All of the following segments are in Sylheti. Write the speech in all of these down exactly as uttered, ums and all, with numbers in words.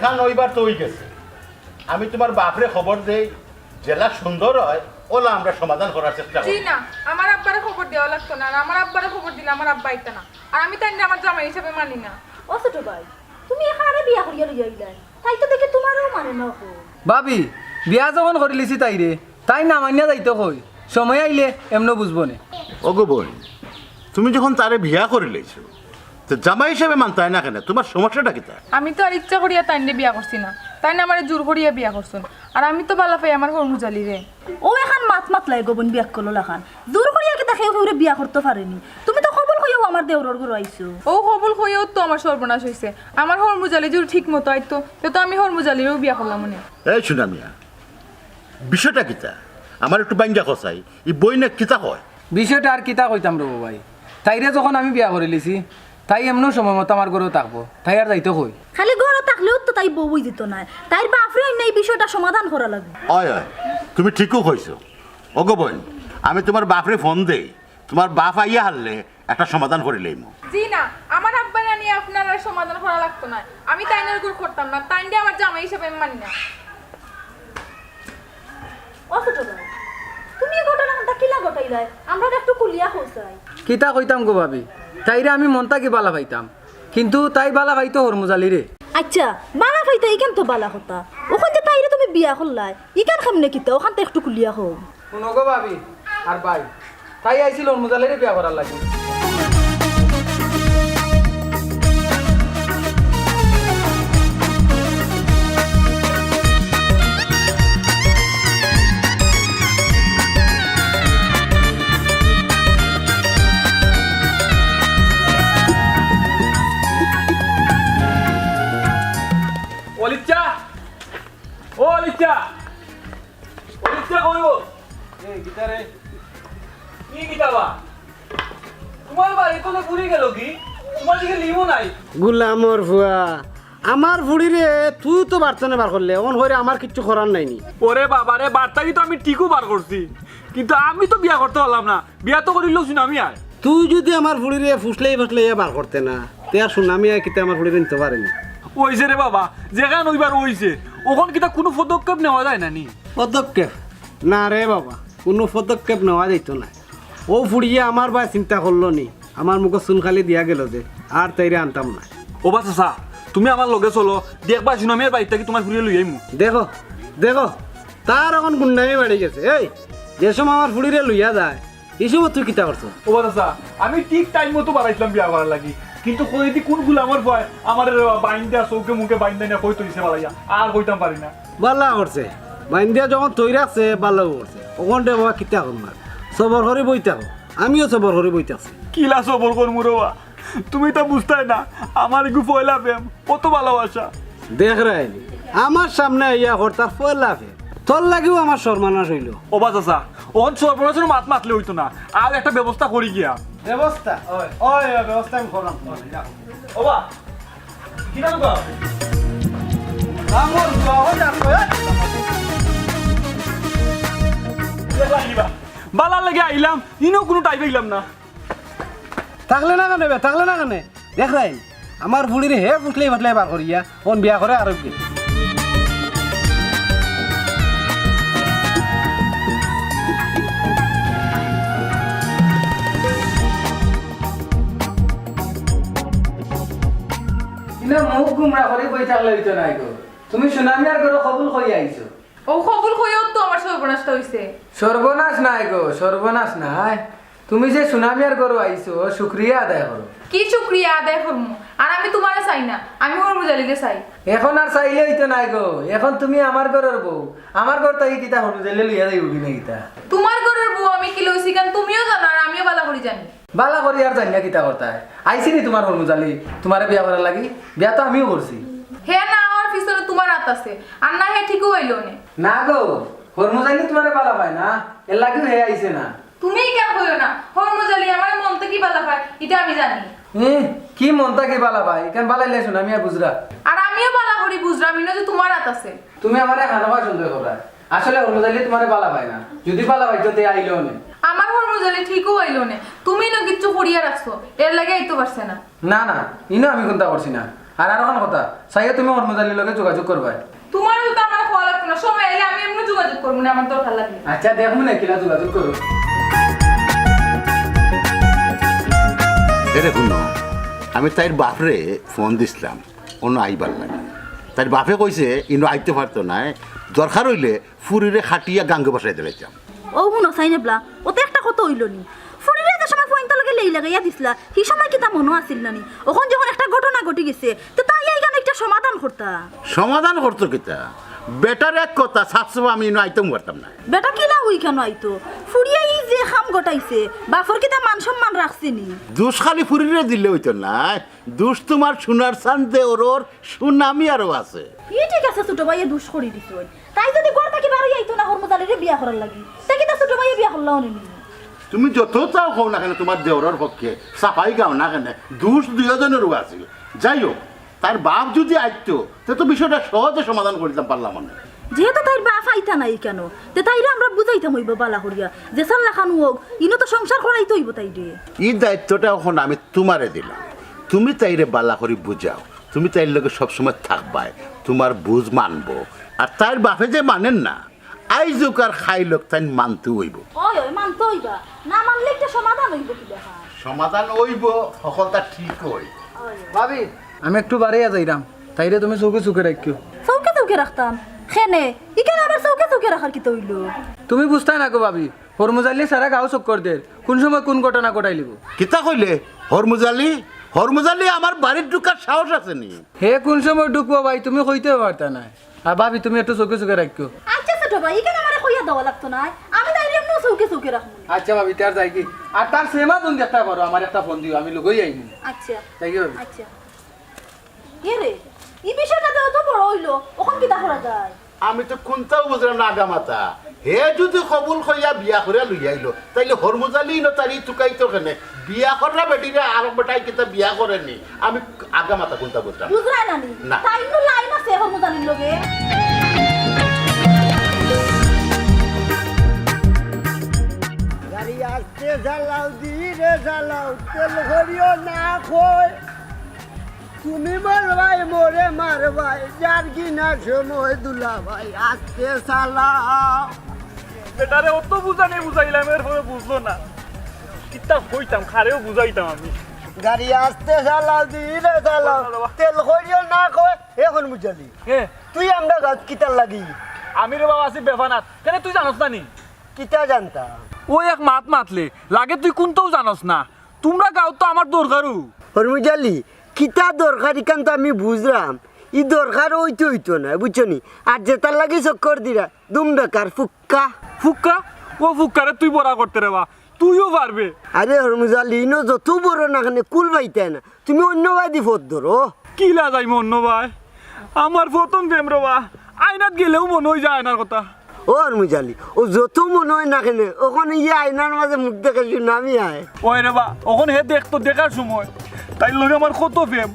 আর নইবার তো অই গেছে। আমি তুমার বাপরে খবর দেই, যেলা সুন্দর অয়, ওলা আমরা সমাধান করার চেষ্টা জি করব। না, আমার আব্বারে খবর দেওয়া লাগতো না, আর আমার আব্বারে খবর দিলে আমার আব্বা আইতা না। আর আমি তাইনরে আমার জামাই হিসাবে মানি না। ও ছোট ভাই, তুমি এখানে বিয়া করিয়া লইয়া আইলায়, তাই তো দেখি তুমারেও মানে না অখন। ভাবি, বিয়া যখন করিলিছি তাইরে, তাই না মানিয়া যাইতো কই, সময় আইলে এমনে বুঝবো নে। ওগো বইন, তুমি যখন তারে বিয়া করিলাইছো, তে জামাই হিসাবে মানতায় না কেনে? তুমার সমস্যাটা কিতা? আমি তো আর ইচ্ছা করিয়া তাইনরে বিয়া করছি না, তাইন আমারে জোর করিয়া বিয়া করছইন। আর আমি তো বালা পাই আমার হরমুজালিরে। ও এখান মাত মাতলায় গো বইন, বিয়াক্কলর লাখান। জোর করিয়া কিতা কেউ কেউরে বিয়া করতো পারেনি? তুমি তো কবুল কইয়াউ আমার দেওরর ঘরো আইছো। ও কবুল কইয়াউ তো আমার সর্বনাশ অইছে। আমার হরমুজালি জোর ঠিক মতো আইতো, তে তো আমি হরমুজালিরেউ বিয়া করলাম অনে। এই সুনা মিয়া, বিষয়টা কিতা? আমার একটু বাইঙ্গা কছাই, ই বইনে কিতা কয়? বিষয়টা আর কিতা কইতাম রে ভাই, তাইরে যখন আমি বিয়া করিলিছি, তাই এমনেউ সময় মতো আমার ঘরো থাকবো, তাই আর যাইতো কই। খালি ঘরো থাকলেউ তো তাই বউ অইযিতো নায়, তাইর বাপরে অইন্যা ই বিষয়টা সমাধান করা লাগবো। অয়, অয়, তুমি ঠিকউ কইছো। ওগো বইন, আমি তুমার বাপরে ফোন দেই, তুমার বাপ আইয়া হারলে একটা সমাধান করিলাইমু। জি না, আমার আব্বারে আনিয়া আপনার আর সমাধান করা লাগতো নায়। আমি তাইনর ঘর করতাম না, তাইনরে আমার জামাই হিসাবে আমি মানি না। ও ছোট ভাই, তুমি ই ঘটনাখানটা কিলা ঘটাইলায়? আমরারে একটু খুলিয়া কও চাই। কিতা কইতাম গো ভাবি, তাইরে আমি মন থাকি বালা পাইতাম, কিন্তু তাই বালা পাইতো হরমুজালিরে। আচ্ছা, বালা পাইতো, ইখান তো বালা কথা। অখন যে তাইরে তুমি বিয়া করলায়, ইখান কেমনে কিতা? অখানতা একটু খুলিয়া কও। হুনো গো ভাবি আর ভাই, তাই আইছিল হরমুজালিরে বিয়া করার লাগি। অলিচ্ছা, ও অলিচ্ছা, অলিচ্ছা কই গো? এ, কিতা রে? কি কিতা বা? তুমার বাড়ি তো ফুরি গেল কি? তুমার দিকে লিমো নাই। গুলামর ফুয়া, আমার ফুড়িরে তুই তো বাড়ি থনে বার করলে, অখন কইরে আমার কিচ্ছু করার নাই নি। ওরে বাবা রে, বাড়ি থাকি তো আমি ঠিকউ বার করছি, কিন্তু আমি তো বিয়া করতে পারলাম না। বিয়া তো করিলিছি না আমি আর। তুই যুদি আমার ফুড়িরে ফুসলাই ফাসলাই বার করতে না, তে আর সুনা মিয়ায় কিতা আমার ফুড়িরে নিতো পারে নি? অইছে রে বাবা, যেখান অইবার অইছে, অখন কিতা কুনু পদক্ষেপ নেওয়া যায় না নি? পদক্ষেপ? না রে বাবা, কুনু পদক্ষেপ নেওয়া যাইতো নায়। অউ ফুড়িয়ে আমার বায় চিন্তা করলো নি, আমার মুখো চুনকালি দিয়া গেল যে, আর তাইরে আনতাম না। ও বা চাচা, তুমি আমার লগে চলো, দেখবায় সুনা মিয়ার বাড়ি থাকি তুমার ফুড়িরে লই আইমু। দেখো, দেখো, তার অখন গুন্ডামি বাড়ি গেছে। এই, যে সময় আমার ফুড়িরে লইয়া যায়, ই সময় তুই কিতা করছস? ও বা চাচা, আমি ঠিক টাইম মতো বাড়াইছিলাম বিয়া করার লাগি, কিন্তু কইদি কুন গুলামর ফুয়ায় আমারে বাইন্দা চউখে মুখে বাইন্দা নিয়া কই থইছে বালাইয়া, আর কইতাম পারি না। বালা করছে, বাইন্দা যখন থই রাখছে, বালাউ করছে। অখন রে বাবা কিতা করমু আর? সবর করি বই থাকো, আমিও সবর করি বই থাকছি। কিলা সবর করমু রে বা? তুমি তা বুঝতায় না, আমার ইগু পয়লা প্রেম, কত ভালোবাসা। দেখ রাইন, আমার সামনে আইয়া কর তার পয়লা প্রেম, তোর লাগিউ আমার সর্বনাশ অইলো। ও বা চাচা, অখন সর্বনাশর মাত মাতলে অইতো না, আর একটা ব্যবস্থা করি গিয়া। ব্যবস্থা? অয়। অয়, অয়, ব্যবস্থা আমি করলাম। ও বা, কিতা করবা? আমার বাবা ডাকো, এ। বালার লাগি আইলাম, ইনো কুনু টাইম পাইলাম না। থাকলে না কেনে বে, থাকলে না কেনে? দেখ রাইন, আমার ফুড়িরে হে ফুসলাই ফাসলাই বার করিয়া, অখন বিয়া করে আরোগ্যে। ইনো মুখ গুমরা করি বই থাকলে অইতো নায় গো। তুমি সুনা মিয়ার ঘরো কবুল করি আইছো। অউ কবুল কইয়াউ তো আমার সর্বনাশটা অইছে। সর্বনাশ নায় গো, সর্বনাশ নায়। তুমি যে সুনা মিয়ার ঘরো আইছো, শুকরিয়া আদায় করো। কি শুকরিয়া আদায় করমু? আর আমি তুমারে চাই না, আমি হরমুজালিরে চাই। অখন আর চাইলে অইতো নায় গো, অখন তুমি আমার ঘরর বউ। আমার ঘর থাকি কিতা হরমুজালিরে লইয়া যাইবোগি না কিতা? তুমার ঘরর বউ আমি কিলা অইছি ইখান তুমিও জানো আর আমিও বালা করি জানি। বালা করি আর জানিয়া কিতা করতায়? আইছে নি তুমার হরমুজালি তুমারে বিয়া করার লাগি? বিয়া তো আমিও করছি। হে না আওয়ার পিছনে তুমার আত আছে, আর না হে ঠিকউ আইলো নে। না গো, হরমুজালি তুমারে বালা পায় না, এরলাগিউ হে আইছে না। তুমি ইখান কইও না, হরমুজালি আমারে মন থাকি বালা পায়, ইটা আমি জানি। এ, কি মন থাকি বালা পায়? ইখান বালা অইলে সুনা মিয়ায় বুঝরা। আর আমিও বালা করি বুঝরাম, ইনো যে তুমার আত আছে। তুমি আমারে খামোখা সন্দেহ কররায়। আসলে হরমুজালি তুমারে বালা পায় না। যুদি বালা পাইতো তে আইলো নে। আমার হরমুজালি ঠিকউ আইলো নে। তুমি ইনো কিচ্ছু করিয়া রাখছো, এরলাগি আইতো পারছে না। না, না, ইনো আমি কুন্তা করছি না। আর আরোখান কথা, চাইয়া তুমি হরমুজ আলীর লগে যোগাযোগ করবায়। তুমার তো আমার কওয়া লাগতো না, সময় আইলে আমি এমনে যোগাযোগ করমু নে, আমার দরকার লাগলে। আচ্ছা, দেখমু নে কিলা যোগাযোগ করো। এরে হুনো, আমি তাইর বাফরে ফোন দিছলাম, অনো আইবার লাগি। তাইর বাফে কইছে, ইনো আইতো পারতো নায়, দরকার অইলে ফুরিরে খাটিয়া গাঙ্গে ভাসাই দিলাইতাম। অউ হুনো, চাইন এবলা, অতো একটা কথা অইলো নি? ফুরিরে যে সময় ফোনটার লগে লেই লাগাইয়া দিছলা, হি সময় কিতা মনো আছিল না নি? অখন যখন একটা ঘটনা ঘটি গেছে, তে তাই ইখান একটা সমাধান করতা। সমাধান করতো কিতা? বেটার এক কথা, সাফ সাফ আমি ইনো আইতাম পারতাম না। বেটা কিলা অইখানো আইতো? ফুরিয়ে ই যে কাম ঘটাইছে, বাফর কিতা মান সম্মান রাখছে নি? দুষ খালি ফুরিরে দিলে অইতো নায়, দুষ তুমার সোনার চান দেওরর সুনামিয়ারও আছে। ই ঠিক আছে, ছোট ভাইয়ে দুষ করি দিছে অই। তাই যদি ঘর থাকি বারই আইতো না হরমুজ আলীরে বিয়া করার লাগি, তে কিতা ছোট ভাইয়ে বিয়া করলা অনে নি? তুমি যত চাও কও না কেনে, তুমার দেওরর পক্ষে সাফাই গাও না কেনে, দুষ দুইওজনরও আছিল। যাই হোক, তার বাফ যদি আইতো, তে তো বিষয়টা সহজে সমাধান করিতাম পারলাম অনে। যেহেতু তাইর বাফ আইতা নায় কেনে, তে তাইরে আমরা বুঝাইতাম অইবো বালা করিয়া। যে সাল্লা খানু হোক, ইনো তো সংসার করাইতে অইবো তাইরে। ই দায়িত্বটা অখন আমি তুমারে দিলাম, তুমি তাইরে বালা করি বুঝাও। তুমি তাইর লগে সবসময় থাকবায়, তুমার বুঝ মানবো। আর তাইর বাফে যে মানের না, আইজ হোক আর কাইল হোক তাইন মানতে অইবো। অয়, অয়, মানতে অইবা। না মানলে একটা সমাধান অইবো কি দেখা? সমাধান অইবো, হকলতা ঠিক অই। অয়, অয়। ভাবি, আমি একটু বারইয়া যাইরাম, তাইরে তুমি চউখে চউখে রাখিও। চউখে চউখে রাখতাম? কেনে? ইখান আবার চউখে চউখে রাখার কিতা অইলো? তুমি বুঝতায় না গো ভাবি, হরমুজ আলী সারা গাঁও চক্কর দের, কুন সময় কুন ঘটনা ঘটাইলিবো। কিতা কইলে? হরমুজ আলী? হরমুজ আলী আমার বাড়িত ঢুকার সাহস আছে নি? হে কুন সময় ঢুকবো ভাই, তুমি কইতেও পারতা নায়। আর ভাবি, তুমি একটু চউখে চউখে রাখিও। আচ্ছা ছোট ভাই, ইখান আমারে কইয়া দেওয়া লাগতো নায়, আমি তাইরে এমনেউ চউখে চউখে রাখমু। আচ্ছা ভাবি, তে আর যাইগি? আর তার সেমা যদি দেখতা পারো, আমারে একটা ফোন দিও, আমি লগই আইমু। আচ্ছা। যাইগি ভাবি? আচ্ছা। এরে, ই বিষয়টা তো অত বড় অইলো, অখন কিতা করা যায়? আমি তো কুন্তাউ বুঝরাম না আগামাতা। হে যদি কবুল কইয়া বিয়া করিয়া লইয়া আইলো, তাইলে হরমুজ আলী ইনো তারে তুকাইতো কেনে? বিয়া কররা বেটিরে আরক বেটায় কিতা বিয়া করে নি? আমি আগামাতা কুন্তা বুঝরাম না। বুঝরায় না নি? না। তাইন তো লাইন আছে হরমুজ আলীর লগে। গাড়ি আস্তে চালাও, ধীরে চালাও, তেল করিও না কই। তুমি মারবায় মোরে মারবায়, যার কি না সময় দুলাভাই, আস্তে চালাও। বেটারে অত বুঝানি বুঝাইলাম, এরপরে বুঝলো না। কিতা কইতাম, কারেও বুঝাইতাম আমি। গাড়ি আস্তে চালাও, ধীরে চালাও, চালাও। তেল করিও না কয়। অখন বুঝালি? এ। তুই আমরার গাঁওত কিতার লাগি? আমি রে বাবা আছি বেফানাত। কেনে তুই জানস না নি? কিতা জানতাম? অউ এক মাত মাতলে, লাগে তুই কুন্তাউ জানস না। তুমরার গাঁওত তো আমার দরকারউ। হরমুজ আলী, কিতা দরকার ইখান তো আমি বুঝরাম, ই দরকার অইতো অইতো নায়, বুঝছো নি? আর যেতার লাগি চক্কর দিরা, দুম বেকার ফুক্কা। ফুক্কা? অউ ফুক্কারে তুই বড়া করতে রে বা, তুইও পারবে। আরে হরমুজ আলী, ইনো যত বড় না কেনে কুল পাইতায় না, তুমি অন্য বায়দি পথ ধরো। কিলা যাইমু অন্য বায়? আমার প্রথম প্রেম রে বা, আয়নাত গেলেউ মনো অয় যায় আয়নার কথা। ও হরমুজ আলী, অউ যত মনো অয় না কেনে, অখন ইয়ে আয়নার মাঝে মুখ দেখে সুনামিয়ায়। ওই রে বা, অখন হে দেখতো, দেখার সময়। তাইর লগে আমার কত প্রেম,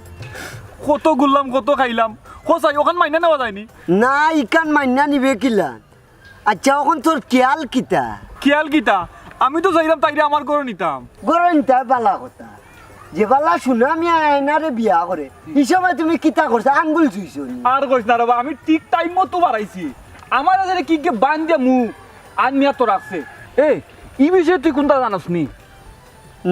কত ঘুরলাম, কত খাইলাম। কও চাই, অখান মাইনা নেওয়া যায়নি? না, ইখান মাইনা নিবে কিলা? আচ্ছা, অখন তোর খিয়াল কিতা? খিয়াল কিতা? আমি তো চাইরাম তাইরে আমার ঘরো নিতাম। ঘরো নিতায় বালা কথা। যেবলা সুনামিয়ায় আয়নারে বিয়া করে, হি সময় তুমি কিতা করছো? আঙ্গুল চুইছো নি? আর কইস না রে বা, আমি ঠিক টাইম মতো বাড়াইছি। আমার আজারে কি গে বান দিয়া মু আন মিয়া তো রাখছে। এ, ই বিষয়ে তুই কুন্তা জানস নি?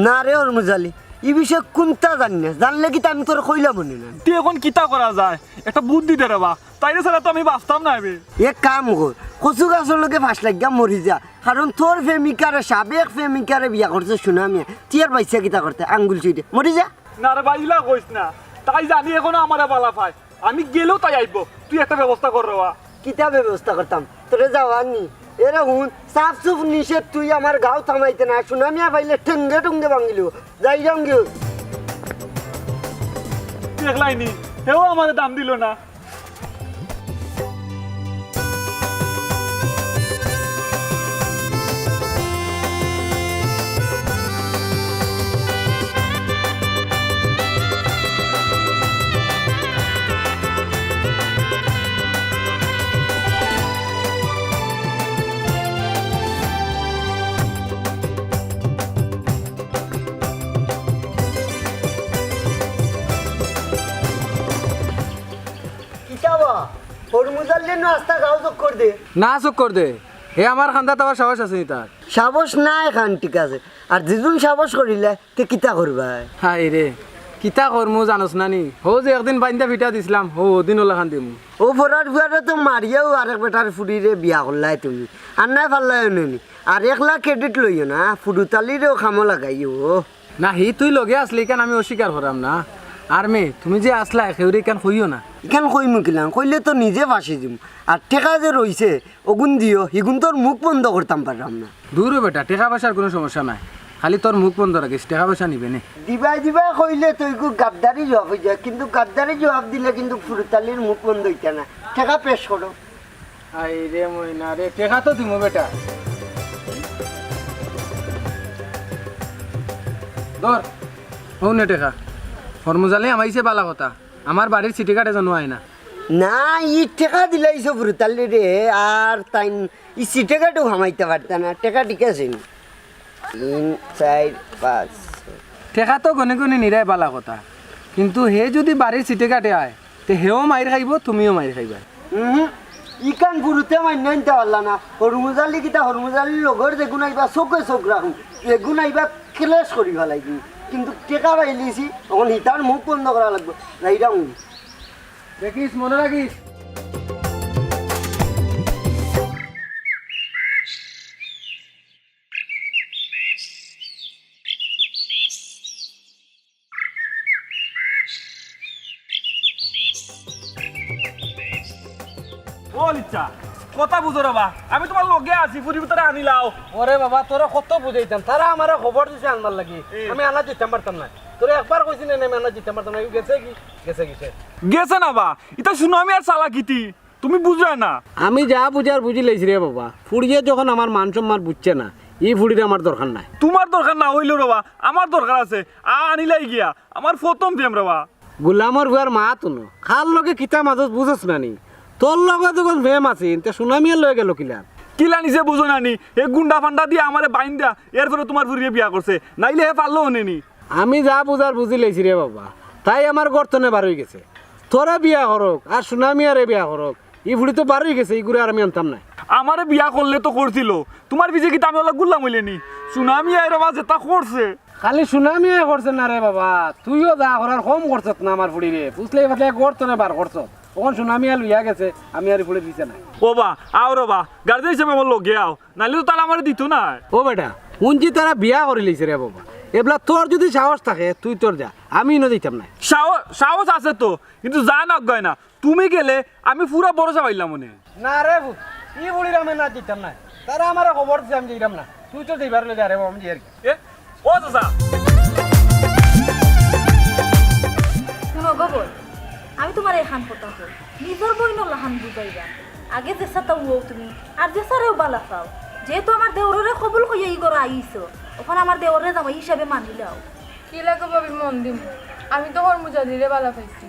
না রে হরমুজ আলী, ই বিষয়ে কুন্তা জানি না। জানলে কিতা আমি তোরে কইলাম অনে না? তে অখন কিতা করা যায়? একটা বুদ্ধি দে রে বা। তাইরে ছাড়া তো আমি বাঁচতাম না এবে। এক কাম কর, কচু গাছর লগে ফাঁস লাগিয়া মরি যা, কারণ তোর প্রেমিকারে, সাবেক প্রেমিকারে বিয়া করছে সুনামিয়া, তুই আর বাইচ্চা কিতা করতে, আঙ্গুল চুইতে মরি যা। না রে বা, ইলা কইস না, তাই জানি অখনো আমারে বালা পায়, আমি গেলেউ তাই আইবো, তুই একটা ব্যবস্থা কর রে বা। কিতা ব্যবস্থা করতাম, তোরে যাওয়ার নি? এরে হুন, সাফ সুফ নিষেধ, তুই আমার গাঁও থামাইতে না, সুনামিয়া পাইলে ঠেঙ্গে ঠুঙ্গে ভাঙিলিবো। যাইরাম গিয়া। দেখলায়নি, হেও আমারে দাম দিলো না। লে নু আস্তা গাঁও চক্কর দে। না চক্কর দে, হে আমার কান্দাত আবার সাহস আছে নি তার? সাহস নাই খান, ঠিক আছে, আর যেদিন সাহস করিলে তে কিতা করবায়? হায় রে, কিতা করমু জানোস না নি? হউ যে একদিন বাইন্দা ফিটা দিছলাম, হউ অদিন অলাখান দিমু। অউ ফরার ফুয়ারে তো মারিয়াউ আরেক বেটার ফুড়িরে বিয়া করলায় তুমি, আর নায় পারলায় অনে নি। আর একলা credit লইও না, ফুরুতালিরেও কামো লাগাইও। না, হি তুই লগে আছলে ইখান আমি অস্বীকার করাম না। আর মে, তুমি যে আছলায়, কেউরে ইখান কইও না। ইখান কইমু কিলান, কইলে তো নিজে ফাঁসি দিমু। আর টেকা যে রইছে, অগুন দিও, হিগুন তোর মুখ বন্ধ করতাম পাররাম না। দুরো বেটা, টেকা পয়সার কুনু সমস্যা নাই, খালি তোর মুখ বন্ধ রাখিস, টেকা পয়সা নিবে নে। দিবায় দিবায় কইলে তো ইগু গাদ্দারি জুয়াব অইযায়, কিন্তু গাদ্দারি জুয়াব দিলে কিন্তু ফুরুতালির মুখ বন্ধ অইতো না। টেকা পেশ করো। আই রে ময়না রে, টেকা তো দিমু বেটা। ধর, অউ নে টেকা। হরমুজালি হামাইছে বালা কথা, আমার বাড়ির চিঠি কাটে যেন আয় না। না, ই টেকা দিলাইছো ফুরুতালিরে, আর তাইন ই চিঠি কাটেও হামাইতা পারতা না। টেকা ঠিক আছে নি? তিন, চাইর, পাঁচ। টেকা তো গনে গনে নিরায় বালা কথা, কিন্তু হে যুদি বাড়ির চিঠি কাটে আয়, তে হেও মাইর খাইবো, তুমিও মাইর খাইবায়। উহু, ইখান ফুরুতে মাইন্না নিতা পারলা না। হরমুজালি কিতা, হরমুজালির লগর যেগুন আইবা, চউখে চউখ রাখুন, যেগুন আইবা ক্লেশ করি ফালাইবি। কিন্তু টেকা পাইলিছি, অখন হিতার মুখ বন্ধ করা লাগবো। যাইরাম। দেখিস, মনো রাখিস। ও লিচ্ছা, কথা বুঝো রে বা, আমি তুমার লগে আছি, ফুরির ভিতরে আনিলাও। ওরে বাবা, তোরে কত বুঝাইতাম, তারা আমারে খবর দিছে আনবার লাগি, এ। আমি আনা দিতাম পারতাম না। তোরে একবার কইছি না, আমি আনা দিতাম পারতাম না, গেছে কি? গেছে কি সে? গেছে না বা, ইতা সুনামি আর চালাকিতি। তুমি বুঝরায় না। আমি যা বুঝার বুঝিলাইছি রে বাবা। ফুড়িয়ে যখন আমার মান সম্মান বুঝছে না, ই ফুড়ির আমার দরকার নাই। তুমার দরকার না অইলো রে বা, আমার দরকার আছে। আ আনিলাই গিয়া, আমার প্রথম প্রেম রে বা। গুলামর ফুয়ার মা তুনো, কার লগে কিতা মাজছ বুঝছ না নি? তোর লগে যখন প্রেম আছিল, তে সুনামিয়ার লগে গেল কিলা? কিলা নিজে বুঝো না নি? হে গুন্ডা ফান্ডা দিয়া আমারে বাইন্দা, এরপরে তুমার ফুড়িরে বিয়া করছে, নাইলে হে পারলো অনে নি। আমি যা বুঝার বুঝিলাইছি রে বাবা, তাই আমার ঘর তনে বার অইগেছে। তোরে বিয়া করউক আর সুনামিয়ারে বিয়া করউক, ই ফুড়ি তো বার অইগেছে, ইগুরে আর আমি আনতাম নায়। আমারে বিয়া করলে তো করছিল, তুমার পিছে কিতা আমি অলা গুলাম অইলে নি? সুনামিয়ায় রে বা যেতা করছে। খালি সুনামিয়ায় করছে না রে বাবা, তুইও যা করার কম করছত না আমার ফুড়িরে, ফুসলাই ফাসলাই ঘর তনে বার করছত। অখন সুনামিয়া লইয়া গেছে, আমি আর ই ফুড়ির পিছে নাই। ও বা, আও রে বা, গার্জেন হিসাবে আমার লগে আও। নাইলে তো তারা আমারে দিত নায়। ও বেটা, হুনছি তারা বিয়া করিলিছে রে বাবা। এবলা তোর যুদি সাহস থাকে, তুই তোর যা, আমি ইনো যাইতাম নায়। সাহস, সাহস আছে তো, কিন্তু যা না অয় না। তুমি গেলে আমি পুরা ভরসা পাইলাম অনে। না রে পুত, ই ফুড়ির আমি না দিতাম নায়। তারা আমারে খবর দিছে, আমি যাইরাম না। তুই তো যাইবার অইলে যা রে বাবা, আমি যাই আর কি। এ, ও চাচা। হুনো গো বইন, আমি তুমারে এখান কথা কই, নিজর বইনর লাখান বুঝাইবা। আগে যেসাতা অও তুমি, আর যেসারেও বালা পাও। যেহেতু আমার দেওররে কবুল কইয়া ই ঘরো আইছো, অখন আমার দেওররে জামাই হিসাবে মানি লও। কিলা গো ভাবি, মন দিমু। আমি তো হরমুজালিরে বালা পাইছি।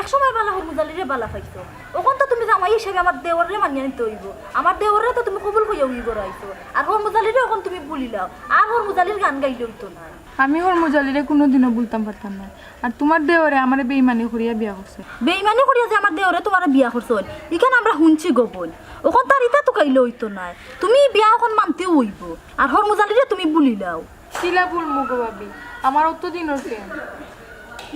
এক সময় বালা হরমুজালিরে বালা পাইছো, অখন তো তুমি জামাই হিসাবে আমার দেওররে মানিয়া নিতে অইবো। আমার দেওররে তো তুমি কবুল কইয়া ই ঘরো আইছো, আর হরমুজালিরে অখন তুমি ভুলিলাও, আর হরমুজালির গান গাইলে অইতো না। আমি হরমুজালিরে কুনুদিনও ভুলতাম পারতাম না, আর তুমার দেওরে আমারে বেইমানি করিয়া বিয়া করছে। বেইমানি করিয়া যে আমার দেওরে তুমারে বিয়া করছইন, ইখান আমরা হুনছি গো বইন। অখন তার ইতা তুকাইলে অইতো নায়, তুমি বিয়া অখন মানতেউ অইবো, আর হরমুজালিরে তুমি ভুলিলাও। কিলা ভুলমু গো ভাবি, আমার অত দিনর প্রেম।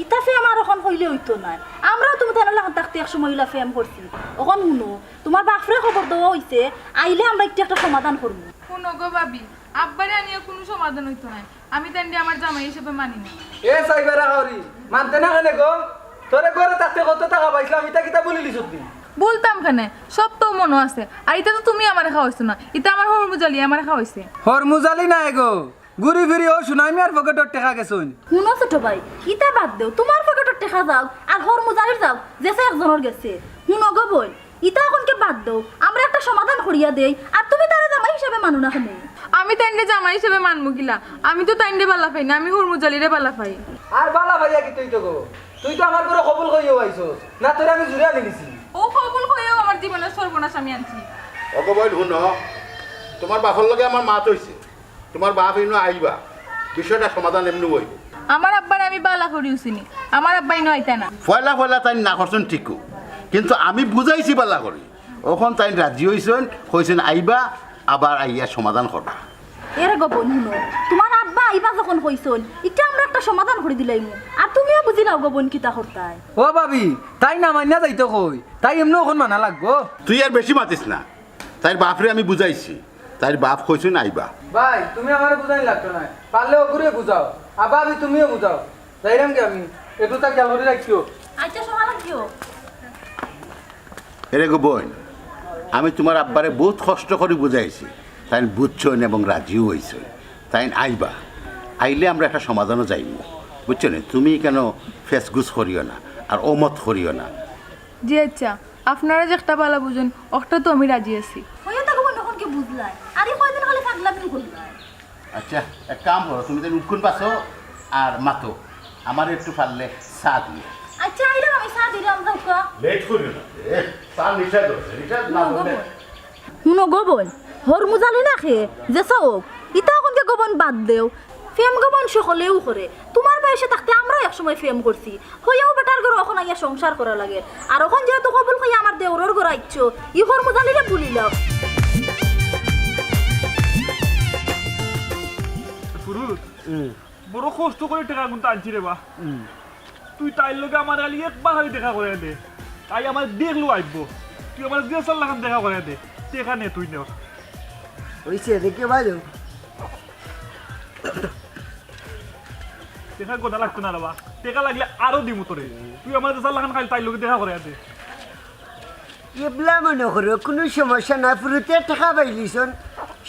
ইতা প্রেম আর অখন কইলে অইতো নায়। আমরাও তুমি তাইনর লাখান থাকতে এক সময় ইলা প্রেম করছি। অখন হুনো, তুমার বাফরে খবর দেওয়া অইছে, আইলে আমরা একটু একটা সমাধান করমু। হুনো গো ভাবি, আব্বারে আনিয়া কুনু সমাধান অইতো নায়। আমি তাইনরে আমার জামাই হিসাবে মানি না। এ সাইবারা খাওরি, মানতে না কেনে গো? তোরে ঘরো থাকতে কত টেকা পাইছলাম, ইতা কিতা ভুলিলিছত নি? ভুলতাম কেনে? সব তো মনো আছে। আর ইতা তো তুমি আমারে খাওয়াইছো না, ইতা আমার হরমুজালিয়ে আমারে খাওয়াইছে। হরমুজালি নায় গো, ঘুরি ফিরি অউ সুনামিয়ার পকেটর টেকা গেছইন। হুনো ছোট ভাই, ইতা বাদ দেও, তুমার পকেটর টেকা যাউক আর হরমুজালির যাউক, যেছে একজনর গেছে। হুনো গো বইন, ইতা অখনকে বাদ দেও, আমরা একটা সমাধান করিয়া দেই, আর তুমি তারে জামাই হিসাবে মানো না কেনে? আমি তাইনরে জামাই হিসাবে মানমু কিলা? আমি তো তাইনরে বালা পাই না, আমি হরমুজালিরে বালা পাই। আর বালা পাইয়া কিতা অইতো গো? তুই তো আমার ঘরো কবুল কইয়াউ আইছস, না তোরে আমি জুরে আনি দিছি। অউ কবুল কইয়াউ আমার জীবনর সর্বনাশ আমি আনছি। অগো বইন হুনো, তুমার বাফর লগে আমার মাত অইছে, তুমার বাফ ইনো আইবা, বিষয়টা সমাধান এমনেউ অইবো। আমার আব্বারে আমি বালা করিউ চিনি, আমার আব্বা ইনো আইতা না। পয়লা পয়লা তাইন না করছইন ঠিকউ, কিন্তু আমি বুঝাইছি বালা করি। অখন তাইন রাজি অইছইন, কইছইন আইবা, আবার আইয়া সমাধান করবা। এরে গো বইন, হুনো, তুমার আব্বা আইবা যখন কইছইন, ইটা আমরা একটা সমাধান করি দিলাইমু। আর তুমিও বুঝিলাও গো বইন কিতা করতায়। ও ভাবি, তাই না মাইনা যাইতো কই? তাই এমনে অখন মানা লাগবো? তুই আর বেশি মাতিস না। তাইর বাপরে আমি বুঝাইছি, তাইর বাপ কইছইন আইবা। ভাই, তুমি আমারে বুঝাইন লাগতো নায়, পারলে অগুরে বুঝাও। আর ভাবি, তুমিও বুঝাও। যাইরাম কি আমি? একটু তা খেয়াল করি রাখিও। আচ্ছা, সোনা রাখিও। এরে গো বইন, আমি তুমার আব্বারে বউত কষ্ট করি বুঝাইছি, তাইন বুঝছইন এবং রাজিও অইছইন। তাইন আইবা, আইলে আমরা একটা সমাধানও যাইমু, বুঝছো নি? তুমি কেনে ফেসগুস করিও না, আর অমত করিও না। জি আচ্ছা, আপনারা যেকটা ভালা বুঝইন, অকটা তো আমি রাজি আছি। হইয়া থাকো, অখন কি বুঝলায়? আরে কয়দিন খালি পাগলামি করলায়। আচ্ছা, এক কাম করো, তুমি তাইন উঠকুন বাসো আর মাতো, আমারে একটু পারলে চা দিও। আচ্ছা, আইরাম আমি চা দিরাম, যাউক্কা। লেট করিও না, এ, চা নিশা ধরছে, নিশা না হুনো গো ধরলে। বইন, হুনো গো বইন, হরমুজালি না খে, যে চাউক, ইতা অখনকে গো বইন বাদ দেও। প্রেম গো বইন সকলেউ করে, তুমার বয়সে থাকতে আমরাও এক সময় প্রেম করছি, হইয়াও বেটার ঘরো অখন আইয়া সংসার করা লাগে। আর অখন যেহেতু কবুল কইয়া আমার দেওরর ঘরো আইছো, ই হরমুজালিরে ভুলিলাও। ফুরুত, হুম। বড় কষ্ট করি টেকা গুনতা আনছি রে বা। হুম। তুই তাইর লগে আমার খালি একবার খালি দেখা করাইয়া দে। তাই আমার দেখলো আইবো। তুই আমার যে সাল্লাখান দেখা করাইয়া দে। টেকা নে তুই নে। অইছে, দেখে ভাই। টেকা গোনা লাগতো না রে বা। টেকা লাগলে আরো দিমু তোরে। তুই আমার যে সাল্লাখান খালি তাইর লগে দেখা করাইয়া দে। এবলা মনো করো, কুনু সমস্যা না, ফুরুতে টেকা পাইলিছইন,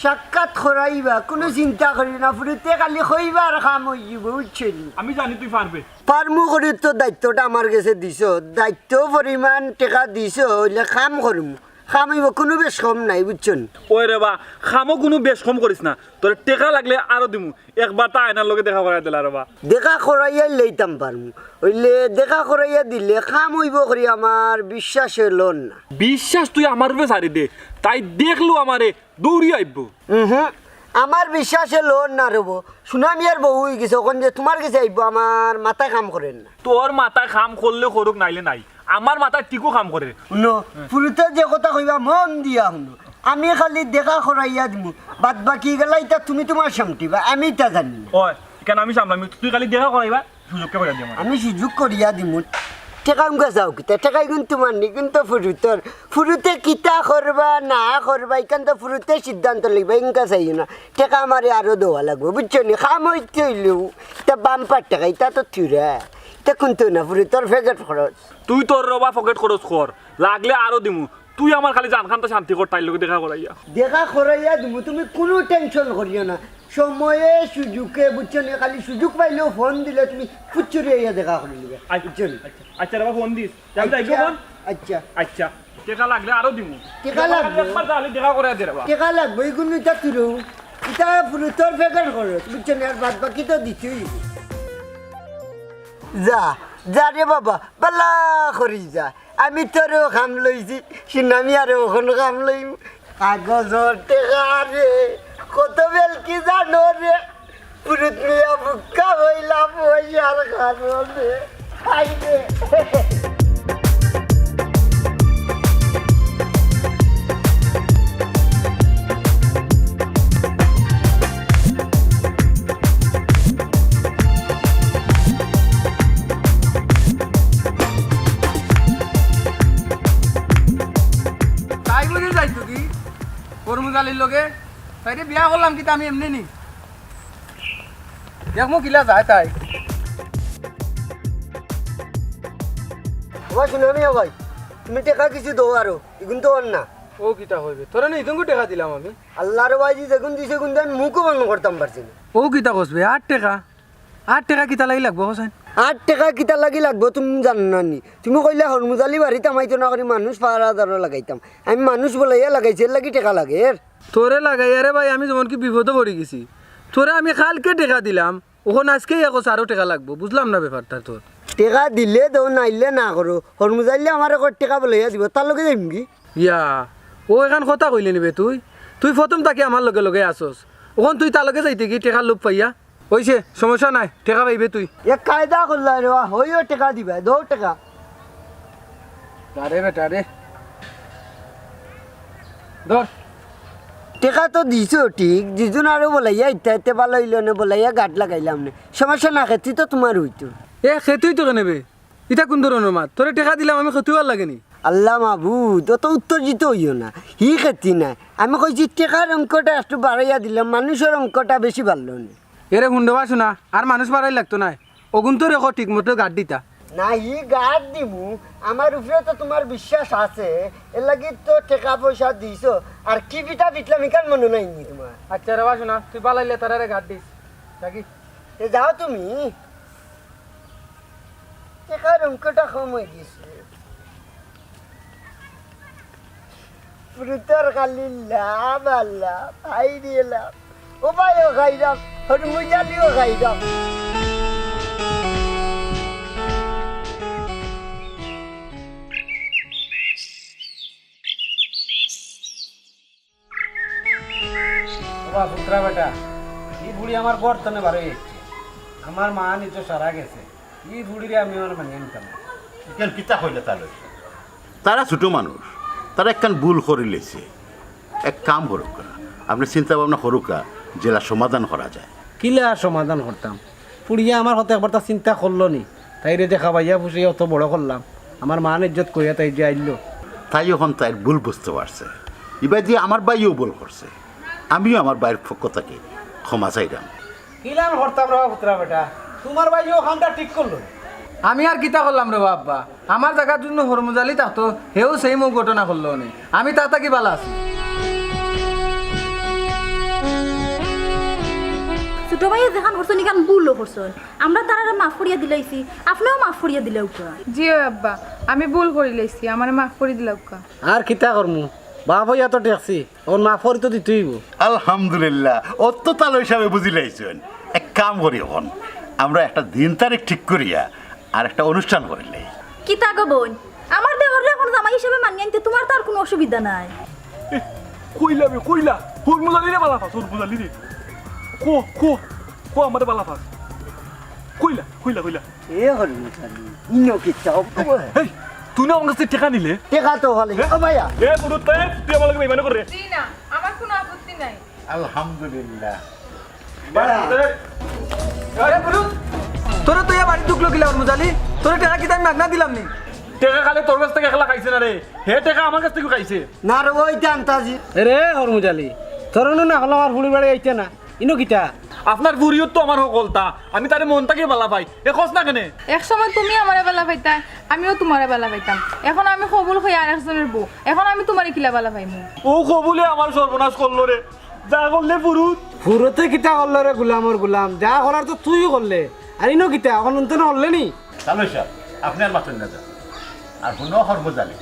সাক্ষাৎ করাইবা, কুনু চিন্তা করিও না, ফুরুতে খালি কইবার কাম অইযিবো, বুঝছো নি? আমি জানি তুই পারবে। পারমু করি তো দায়িত্বটা আমার গেছে দিছো, দায়িত্ব পরিমাণ টেকা দিছো, অইলে কাম করমু, কাম অইবো, কুনু বেশ কম নাই, বুঝছো নি? ওই রে বা, কামও কুনু বেশ কম করিস না, তোরে টেকা লাগলে আরো দিমু। একবার তা আয়নার লগে দেখা করাই দিলা রে বা। দেখা করাইয়া লইতাম পারমু। অইলে দেখা করাইয়া দিলে কাম অইবো করি আমার বিশ্বাসে লর না। বিশ্বাস তুই আমার উপরে ছাড়ি দে। তাই দেখলো আমারে দৌড়ি আইবো। উহু, আমার বিশ্বাসে লর না রে বা। সুনা মিয়ার বউ অইগেছে, অখন যে তুমার গেছে আইবো, আমার মাথায় কাম করের না। তোর মাথায় কাম করলে করুক, নাইলে নাই। আমার মাথায় ঠিকউ কাম করের। হুনো, ফুরুতে যে কথা কইবা মন দিয়া হুনো। আমি খালি দেখা করাইয়া দিমু, বাদ বাকি গেলা ইতা তুমি তুমার সামটিবা, আমি ইতা জানি না। ওই, ইখান আমি সামলামি, তুই খালি দেখা করাইবার সুযোগ করিয়া দে আমারে। আমি সুযোগ করিয়া দিমু। টেকা উনকা চাও কিতা? টেকা ইগুন তুমার নি, ইগুন তো ফুরুতর। ফুরুতে কিতা করবা না করবা, ইখান তো ফুরুতে সিদ্ধান্ত লইবা, ইনকা চাইও না। টেকা আমারে আরো দেওয়া লাগবো, বুঝছো নি? কাম অইতে অইলেও, ইতা বাম্পার টেকা, ইতা তো থুড়া। ইতা কুন্তা না, ফুরুতর ফেকেট খরচ। তুই তোর রে বা ফকেট খরচ কর, লাগলে আরো দিমু। তুই আমার খালি জানখানটা শান্তি কর, তাইর লগে দেখা করাইয়া। দেখা করাইয়া দিমু, তুমি কুনু টেনশন করিও না। সময়ে সুযোগে, বুঝছো নি, খালি সুযোগ পাইলেউ ফোন দিলে তুমি ফুচ্চুরি আইয়া দেখা করি নিবে। আচ্ছা, বুঝছো নি? আচ্ছা, আচ্ছা রে বা, ফোন দিস। আমি যাই গো আচ্ছা, ফোন। আচ্ছা। আচ্ছা, টেকা লাগলে আরো দিমু। টেকা লাগবো। একবার তাইলে দেখা করাইয়া দে রে বা। টেকা লাগবো, ইগুন ইতা তুরু। ইতা ফুরুতর ফেকেট খরচ, বুঝছো নি? আর বাদ বাকি তো দিতেউ অইবো। যা, যা রে বাবা, বালা করি যা। আমি তোরেও কাম লইছি, সুনামি আরে অখন কাম লইমু। কাগজর টেকা রে, কত বেলকি জানো রে, ফুরুত মিয়া বুক্কা অইলাম পয়সার কারণে। হায় রে। তাই বুঝি যাইতো কি? হরমুজালির লগে? তাইরে বিয়া করলাম কিতা আমি এমনে নি? দেখমু কিলা যায় তাই। ও ভাই, হুনো নি ও ভাই, তুমি টেকা কিছু দেও আরো, ইগুন তো অর না। ও কিতা কইবে? তোরে না ইদুনগু টেকা দিলাম আমি। আল্লার ওয়াজি যেগুন দিছে, ইগুন দিয়া আমি মুখও বন্ধ করতাম পারছি না। ও কিতা কস বে? আর টেকা? আর টেকা কিতা লাগি লাগবো, হোসেন? আর টেকা কিতা লাগি লাগবো, তুমি জানো না নি? তুমি কইলা হরমুজালি বাড়িত হামাইতো না করি মানুষ পাহারাদারও লাগাইতাম। আমি মানুষ বলাইয়া লাগাইছি, এর লাগি টেকা লাগের। তোরে লাগাইয়া রে ভাই, আমি যেমন কি বিপদো পড়ি গেছি। তোরে আমি কালকে টেকা দিলাম, অখন আইজকেউ কস আরো টেকা লাগবো, বুঝলাম না ব্যাপারটা তোর। টেকা দিলে দেও, নাইলে না করো। হরমুজাইলে আমারে কয় টেকা বলাইয়া দিবো, তার লগে যাইমুগি। ইয়া, ও এখান কথা কইলে নি বে তুই? তুই প্রথম থাকি আমার লগে লগে আছস, অখন তুই তার লগে যাইতে কি টেকার লোভ পাইয়া? অইছে, সমস্যা নাই, টেকা পাইবে তুই। এক কায়দা করলা রে, ওয়া, হইও টেকা দিবা, দেও টেকা। আরে বেটা রে। ধর। টেকা তো দিছো ঠিক, দুইজন আরো বলাইয়া ইতা ইতে ভালা অইলো নে, বলাইয়া গাট লাগাইলাম নে। সমস্যা না, খেতি তো তুমার অইতো। এ, খেতি অইতো কেনে বে? ইতা কুন ধরনর মাত? তোরে টেকা দিলাম, আমি খেতি অওয়ার লাগি নি? আল্লা মাবুদ, অত উত্তেজিত অইও না। হি খেতি নায়, আমি কইছি টেকার অঙ্কটা একটু বাড়াইয়া দিলাম, মানুষর অঙ্কটা বেশি বাড়লো নে। এরে হুন্ডবা শোনা, আর মানুষ বাড়াইল লাগতো নায়। অগুনতরে কও ঠিক মতো গাট দিতা। না, হি গাট দিমু, আমার উপরে তো তুমার বিশ্বাস আছে, এরলাগি তো টেকা পয়সা দিছো। আর কি বিটা বিটলাম ইখান মনো নাই নি তুমার? আচ্ছা রে বা শোনা, তুই বালাইলে তারারে গাট দিস। থাকি। এ যাও তুমি। টেকার অঙ্কটা কম অই গেছে। ফুরুতর খালি লাভ আর লাভ, হাই রে লাভ। ও ভাইও খাইলাম, হরমুজালিও খাইলাম। ও বা ফুতরা বেটা, ই ফুড়ি আমার ঘর তনে বারই আইছে। আমার মা নিচে সারা গেছে। ই ফুড়িরে আমি আর মানিয়া নিতাম না। ইখান কিতা কইলে তা লইছে? তারা ছোট মানুষ, তারা একখান ভুল করিলাইছে। এক কাম করুক্কা, আপনে চিন্তা ভাবনা করুক্কা, যেলা সমাধান করা যায়। কিলা সমাধান করতাম? ফুড়িয়ে আমার কথা একবার তা চিন্তা করলো নি। তাইরে যে খাবাইয়া ফুষাইয়া অত বড় করলাম, আমার মান ইজ্জত কইয়া তাই যে আইলো। তাই অখন তাইর ভুল বুঝতে পারছে। ইবাদি আমার ভাইও ভুল করছে, আমিও আমার ভাইর পক্ষ থাকি ক্ষমা চাইরাম। কিলান করতাম রে বা ফুতরা বেটা, তুমার ভাইও কামটা ঠিক করলো। আমি আর কিতা করলাম রে বা আব্বা? আমার জাগাত যুদি হরমুজালি থাকতো, হেও same অউ ঘটনা করলো নে। আমি তা থাকি বালা আছি। ছোট ভাইয়ে যেখান করছইন, ইখান ভুলও করছইন। আমরা তারারে মাফ করিয়া দিলাইছি, আপনেও মাফ করিয়া দিলাউক্কা। জি অয় আব্বা, আমি ভুল করিলাইছি, আমারে মাফ করি দিলাউক্কা। আর কিতা করমু? বাপ অইয়া তো ঠেকছি, অখন মাফ করি তো দিতেউ অইবো। আলহামদুলিল্লাহ, অত তালই সাবে বুঝিলাইছইন। এক কাম করি, অখন আমরা একটা দিন তারিখ ঠিক করিয়া আর একটা অনুষ্ঠান করিলাই। কিতা গো বইন, আমার দেওররে অখন জামাই হিসাবে মানিয়া আনতে তুমার তো আর কুনু অসুবিধা নাই। এ, কইলা বে, কইলা। হরমুজালিরে বালা পাস, হরমুজালিরে। কো, কো, কো, আমারে বালা পাস। কইলা, কইলা, কইলা। এ হরমুজালি, ইনো কিতা? এই, তুই না আমার কাছে টেকা নিলে? টেকা তো হলে। ও ভাইয়া। এ, বুরুত, তুই আমার লগে বেইমানি কররে? জি না, আমার কুনু আপত্তি নাই। আলহামদুলিল্লাহ। আরে বুরুত, তোরে তো ইয়া বাড়ি ঢুকলো কিলা হরমুজালি? তোরে টেকা কিতা আমি মাগনা দিলাম নি? টেকা খালি তোর কাছ থাকি একলা খাইছে না রে, হে টেকা আমার কাছ থাকিও খাইছে। না রে, অউ জানতাছি। এরে হরমুজালি, তোরে নু না কইলাম আমার ফুড়ির বাড়ি আইতে না, ইনো কিতা? আপনার ফুড়িও তো আমার হকলতা, আমি তারে মন থাকি বালা পাই, এ কস না কেনে? এক সময় তুমি আমারে বালা পাইতায়, আমিও তুমারে বালা পাইতাম। অখন আমি কবুল অই আরেকজনর বউ, অখন আমি তুমারে কিলা বালা পাইমু? অউ কবুলে আমার সর্বনাশ করলো রে। যা করলে ফুরুত। ফুরুতে কিতা করলো রে গুলামর গুলাম? যা করার তো তুইও করলে। আর ইনো কিতা, অখন অন্তত করলে নি? তালই সাব, আপনে আর মাতইন না যান। আর হুনো হরমুজালি,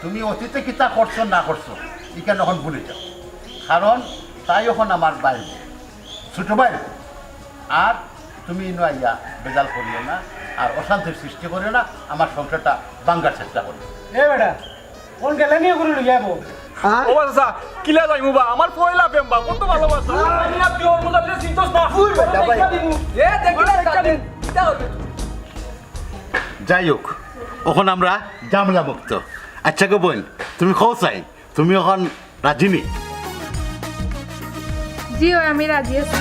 তুমি অতীতে কিতা করছো না করছো, ইখান অখন ভুলি যাও। কারণ তাই অখন আমার ভাইর বউ, ছোট ভাইর বউ। আর তুমি ইনো আইয়া বেজাল করিও না, আর অশান্তির সৃষ্টি করিও না, আমার সংসারটা ভাঙ্গার চেষ্টা করিও না। এ বেটা, কোন গেলে নিয়ে করে লইয়া যাবো? হ্যাঁ? ও বা চাচা, কিলা যাইমু বা? আমার পয়লা প্রেম বা, কত ভালোবাসা। আমি আর তুই হরমুজালিরে চিনছস না। এ, দেখি না, কিতা করবে? যাই হোক, অখন আমরা ঝামেলা মুক্ত। আচ্ছা গো বইন, তুমি কও চাই, তুমি অখন রাজি নি? জি অয়, আমি রাজি আছি।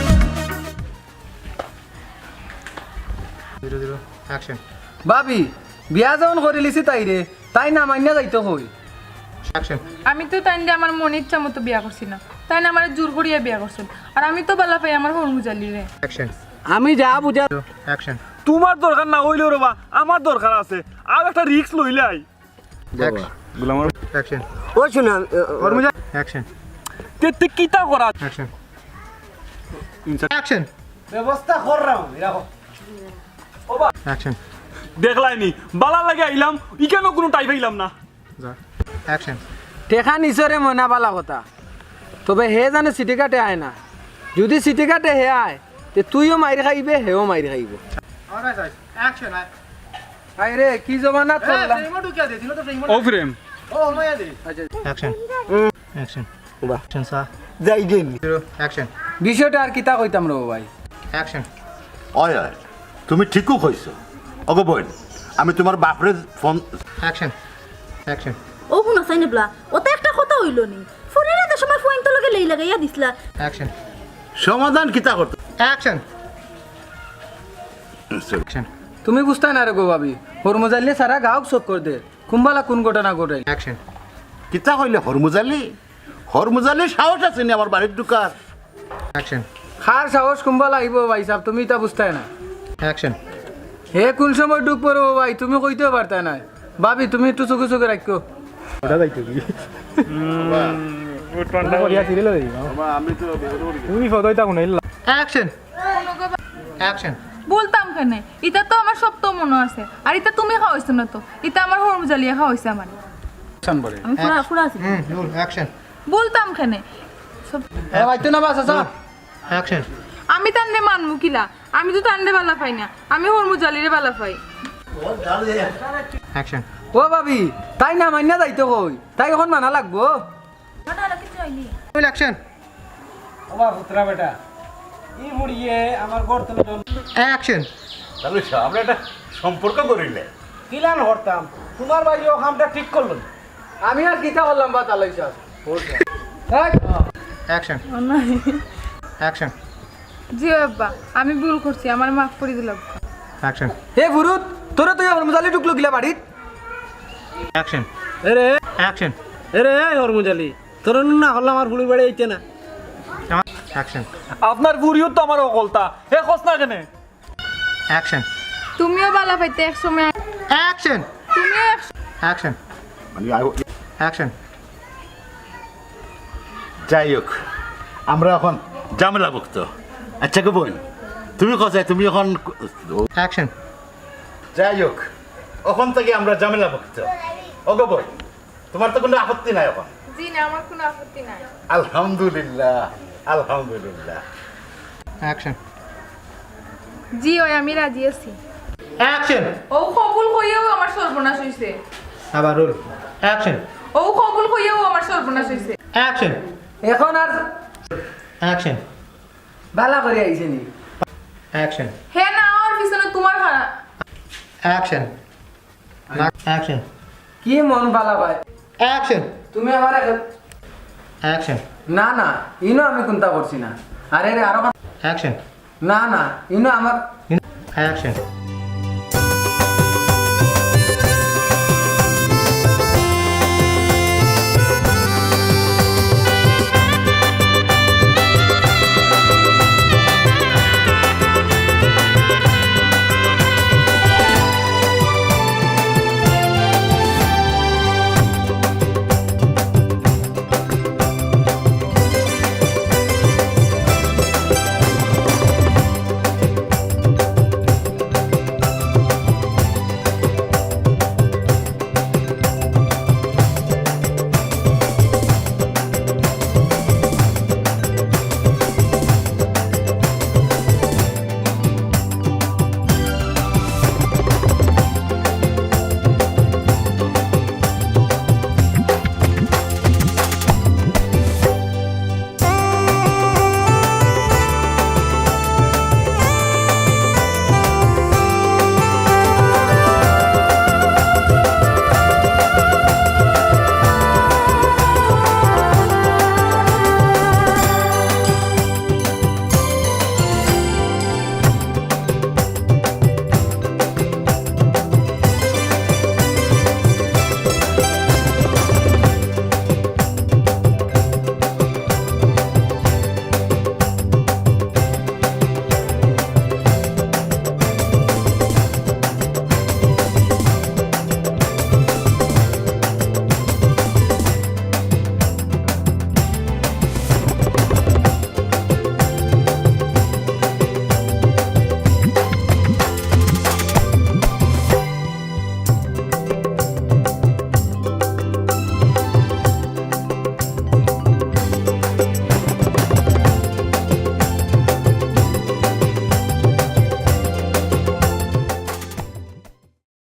Zero, zero, action. ভাবি, বিয়া যখন করিলিছি তাইরে, তাই না মাইন্না যাইতো কই? Action. আমি তো তাইনরে আমার মন ইচ্ছা মতো বিয়া করছি না, তাইন আমারে জোর করিয়া বিয়া করছইন। আর আমি তো বালা পাই আমার হরমুজালিরে। Action. আমি যা বুঝা Zero, action. তুমার দরকার না অইলেও রে বা, আমার দরকার আছে। আর একটা risk লইলাই। বাবা, action. গুলামর Action. ও শুনা, আ, আ, হরমুজা- Action. তে, তে কিতা করা? Action. Action. ব্যবস্থা কররাম, এরা হোক। Action. দেখলায়নি, বালা লাগি আইলাম, ইখানও কুনু ঠাই পাইলাম না। যা। Action. টেকা নিছরে ময়না বালা কথা, তবে হে জানে চিটিকাটে আয় না। যুদি চিটিকাটে হে আয়, তে তুইও মাইর খাইবে, হেও মাইর খাইবো। All right, guys. Action, আয়। আয় রে, কি জমানা এ, চললাম। Frame-ও ঢুকিয়া দে, দিল তো frame-ও ও না। Frame। ও, হমাইয়া দে। আচ্ছা। Action. হুম। Action. বাহ। Action, sir. যাই গেল। Zero, action. বিষয়টা আর কিতা কইতাম রে ভাই? Action. অয়, অয়, তুমি ঠিকউ কইছো। ওগো বইন, আমি তুমার বাপরে ফোন Action. Action. ও হুনো, সাইনেবলা, ও তো একটা কথা নি। ফোনের এত সময় ফোন তো লগে লেই লাগাইয়া দিছলা। অ্যাকশন। সমাধান কিতা করতে? অ্যাকশন। অ্যাকশন। তুমি বুঝতায় না রে গো ভাবি, হরমুজাইলে সারা গাউক চক্কর দে। কুম্বালা কোন ঘটনা ঘটাইল? অ্যাকশন। কিতা কইলে হরমুজালি? হরমুজালির সাহস আছে নি আমার বাড়িত ঢুকার? অ্যাকশন। কার সাহস কুম্বালা আইবো ভাই সাহেব, তুমি ইতা বুঝতায় না। অ্যাকশন। হে কোন সময় ঢুক পড়বো ভাই, তুমি কইতেও পারতায় না। ভাবি, তুমি একটু চুকে চুকে রাখো। ওটা যাইতো কি? ও ঠান্ডা করিয়া সিরিল হয়ে যাবে। বাবা, আমি তো বের করি। তুমি ফটো ইতা কোন ইল্লা? অ্যাকশন। অ্যাকশন। বলতাম কেনে? ইতা তো আমার সব তো মনে আছে। আর ইতা তুমি খাওয়াইছো না তো। ইতা আমার হরমুজালিয়ে খাওয়াইছে আমারে। অ্যাকশন বলে। আমি ফুরা, ফুরা আছি। হুম, রোল, অ্যাকশন। বলতাম কেনে? সব এ ভাই, তুই না বাস, আসা। অ্যাকশন। আমি তানরে মানমু কিলা? আমি তো তানরে বালা পাই না। আমি হরমুজালিরে বালা পাই। অ্যাকশন। ও ভাবি, তাই না মাইনা যাইতো কই? তাই এখন মানা লাগবো? না, না, না, কিচ্ছু হয়নি। Role, action. ও বা পুত্রা বেটা, ই বুড়িয়ে আমার ঘর তুলে জল। অ্যাকশন। তাহলে সা-, আমরা একটা সম্পর্ক করিলে। কিলান করতাম? তোমার ভাই ও কামটা ঠিক করলো না। আমি আর কিতা করলাম বা তালাই সাহেব? অ্যাকশন। অ্যাকশন। জি আব্বা, আমি ভুল করছি, আমারে মাফ করি দিলাও। অ্যাকশন। হে ফুরুত, তোরা তুই আমার মুজালি ঢুকলো কিলা বাড়িত? অ্যাকশন। এরে। অ্যাকশন। এরে, এই হরমুজালি, তোর না হল্লা আমার ফুড়ির বাড়ি আইতে না। অ্যাকশন। আপনার ফুড়িও তো আমার অকলতা, হে খোঁজ না কেনে? অ্যাকশন। তুমিও বালা পাইতে এক সময়। অ্যাকশন। তুমিও এক অ্যাকশন। মানে, আই- অ্যাকশন। যাই হোক, আমরা এখন ঝামেলামুক্ত। আচ্ছা গো বোন, তুমি কোথায়? তুমি এখন অ্যাকশন। যাই হোক, এখন থেকে আমরা ঝামেলামুক্ত। ওগো বোন, তোমার তো কোনো আপত্তি নাই এখন? জি না, আমার কোনো আপত্তি নাই। আলহামদুলিল্লাহ, আলহামদুলিল্লাহ। অ্যাকশন। জি, ওই আমি রাজি আছি। অ্যাকশন। ও কবুল কইয়াও আমার সর্বনাশ হইছে। আবার রোল। অ্যাকশন। ও কবুল কইয়াও আমার সর্বনাশ হইছে। অ্যাকশন। এখন আর অ্যাকশন। বালা করে আইছে নি। অ্যাকশন। হে না, ওর পিছনে তোমার খারাপ। অ্যাকশন। না, অ্যাকশন। কি মন বালা ভাই? অ্যাকশন। তুমি আমার এক- অ্যাকশন। না, না, ইনো আমি কুন্তা করছি না। আরে রে, আরো কথা- অ্যাকশন। না, না, ইনো আমার অ্যাকশন।